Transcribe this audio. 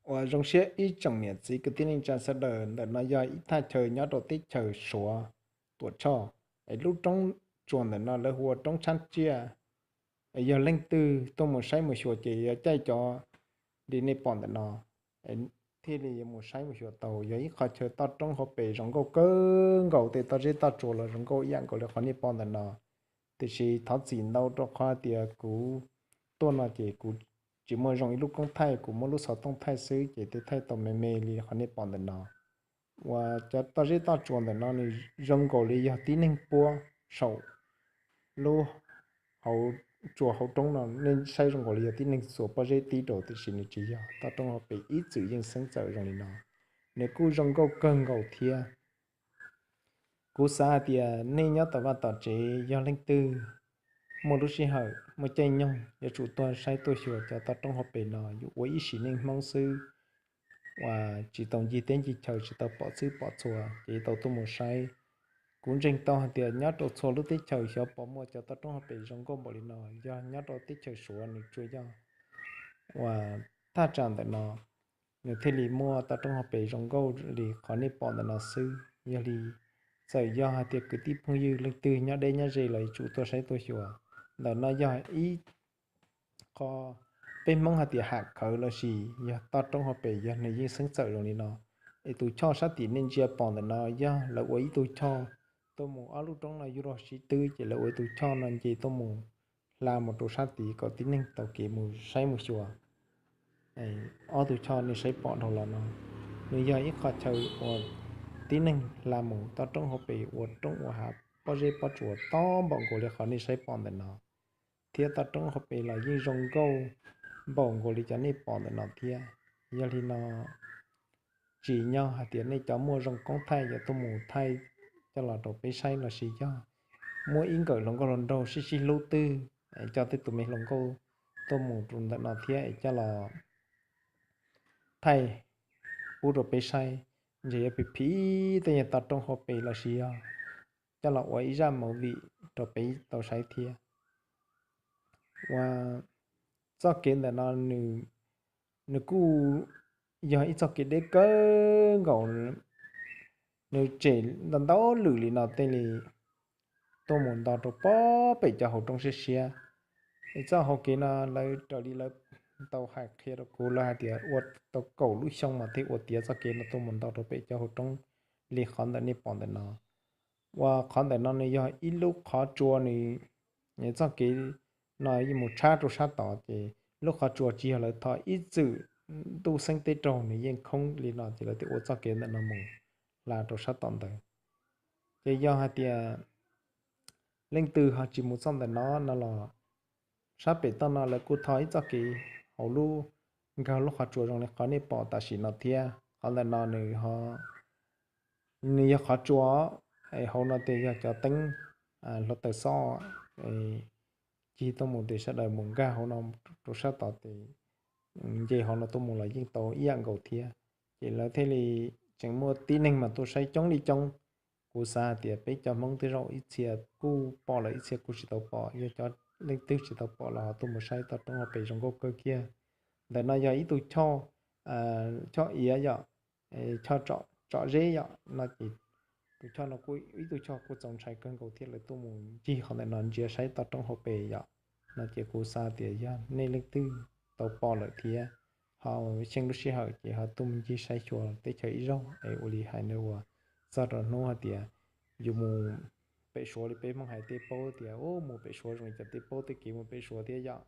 Uas zoo siab ib tsoom niam txiv kwv tij neej tsa sawv daws, ntawm no yog ib thaj chaw nyob rau teb chaws Suav Tuam Tshoj, es lub roob tsuas ntawm no lawv hu ua roob Tshab Tsiaj. Es yog leej twg tuaj mus saib mus xyuas ces yuav caij cov li nej pom ntawm no thiaj li yuav mus saib mus xyuas tau. Yog ib qho chaw toj roob hauv pes zoo nkauj kawg nkaus, tej toj zeb toj tsua los zoo nkauj ib yam nkaus li qhov nej pom ntawm no. Tiam sis thov txim ntau rau qhov tias kuv tuaj no ces kuv tsis muaj zoo ib lub koob thaij, kuv muab lub xov tooj thaij xwb ces twb thaij tau me me li qhov nej pom ntawm no. Uas cov toj zeb toj tsua ntawm no nws zoo nkaus li yog tib neeg puab saum lub hauv tsua hauv roob no, nej saib zoo nkaus li yog tib neeg txua pob zeb tib rau, tiam sis nws tsis yog. Toj roob hauv pes ib txwm yeej xeeb txawm zoo li no, nws kuj zoo nkauj kawg nkaus thiab. Kuv xav hais tias nej nyob tom vaj tom tsev yog leej twg muaj lub sij hawm muaj caij nyoog yuav tsum tuaj saib tuaj xyuas cov toj roob hauv pes no, yuav ua ib sim neej Hmoob xwb uas tsis tau ncig teb ncig chaw, tsis tau pom txhij pom txhua ces tau tuaj mus saib. Kuv ntseeg tau hais tias nyob rau txhua lub teb chaws xyov puas muaj cov toj roob hauv pes zoo nkauj npaum li no, yog nyob rau teb chaws Suav nws tsuas yog uas thaj tsam ntawm no nws thiaj li muaj toj roob hauv pes zoo nkauj li qhov nej pom ntawm no xwb. Yog li txawm yog hais tias kwv tij phooj ywg leej twg nyob deb nyob ze los yuav tsum tuaj saib tuaj xyuas. Ntawm no yog ib qho peb Hmoob hais tias ham khawv los sis yog toj roob hauv pes, yog nws yeej xeeb txawm zoo li no. Es tus choj sab tim nej ntsia pom ntawm no yog lawv ua ib tug choj tuaj mus, ob lub roob no yug lug sib twb ces lawv ua ib tug choj no nce tuaj mus hla mus rau sab tid kom tib neeg tau kev mus saib mus xyuas. Ob tug choj nej saib pom dhau los no, nws yog ib qho chaw uas tib neeg hla mus toj roob hauv pes ua roob ua hav, pob zeb pob tsuas tob npaum nkaus li qhov nej saib pom ntawm no, thiab toj roob hauv pes los yeej zoo nkauj npaum nkaus li cov nej pom ntawm no thiab. Yog li no tsim nyog hais tias nej cov muaj zoo koob thaij yuav tuaj mus thaij coj los rau peb saib los sis yog muab ib nkawm hluas nkauj hluas nraug sib sib hlub twg coj tej tus me hluas nkauj tuaj mus rau ntawm no thiab es coj los thaij pub rau peb saib, ntshe yuav phim phim tej yog toj roob hauv pes los sis yog coj los ua ib zaj movie rau peb tau saib thiab. Ua txoj kev ntawm no nws kuj yog ib txoj kev deb kawg nkaus, nws tsem ntau ntau lwm li no tej li tuaj mus nto rau pob pem cov hauv roob siab siab. Es txoj hauv kev no lawv raws li lawv tau hais qhia rau kuv, lawv hais tias ua tau kaum lub xyoo mas thiaj ua tiav txoj kev no tuaj mus nto rau pem cov hauv roob li qhov ntawm nej pom ntawm no. Ua qhov ntawm no nws yog ib lub qhov tsua, nws txoj kev no yeej mus tshab rau sab tod ces lub qhov tsua tsis yog lawv tho, ib txwm ntuj xeeb teb raug nws yeej khoob li no ces lawv thiaj ua txoj kev ntawm no mus hla rau sab tom ntawd. Ces yog hais tias leej twg ho tsis mus txoj ntawm no no los sab pem toj no lawv kuj tho ib txoj kev hauv lub, nkag lub qhov tsua zoo li qhov nej pom tam sim no thiab. Qhov ntawm no nws ho, nws yog qhov tsua, es hauv no ces yog cov teeb hluav taws xob cig tuaj mus ces sawv daws mus nkag hauv no rau sab tod ces nce hauv no tuaj mus los yeej tau ib yam nkaus thiab. Ces lawv thiaj li tseem muaj tib neeg mas tuaj saib coob li coob. Kuv xav hais tias peb cov Hmoob tej zaum ib txhia kuj pom lawm, ib txhia kuj tsis tau pom, yog cov leej twg tsis tau pom los ho tuaj mus saib toj roob hauv pes zoo nkauj kawg kiag. Ntawm no yog ib tug choj, choj iav yom, choj tsom zeb yom no ces tus choj no kuj ib tug choj kuj txaus ntshai kawg nkaus thiab, lawv tuaj mus ncig qhov ntawm no ntsia saib toj roob hauv pes yom. No ces kuv xav tias yog nej leej twg tau pom lawm thiab ho xyeej lub sij hawm ces ho tuaj mus ncig saib xyuas teb chaws ib zaug es ua li hais no uas txog rau hnub hais tias yus mus pem Suav li peb Hmoob hais tej paub tias mus pem Suav zoo li cas, tej paub tej kev mus pem Suav thiab yom.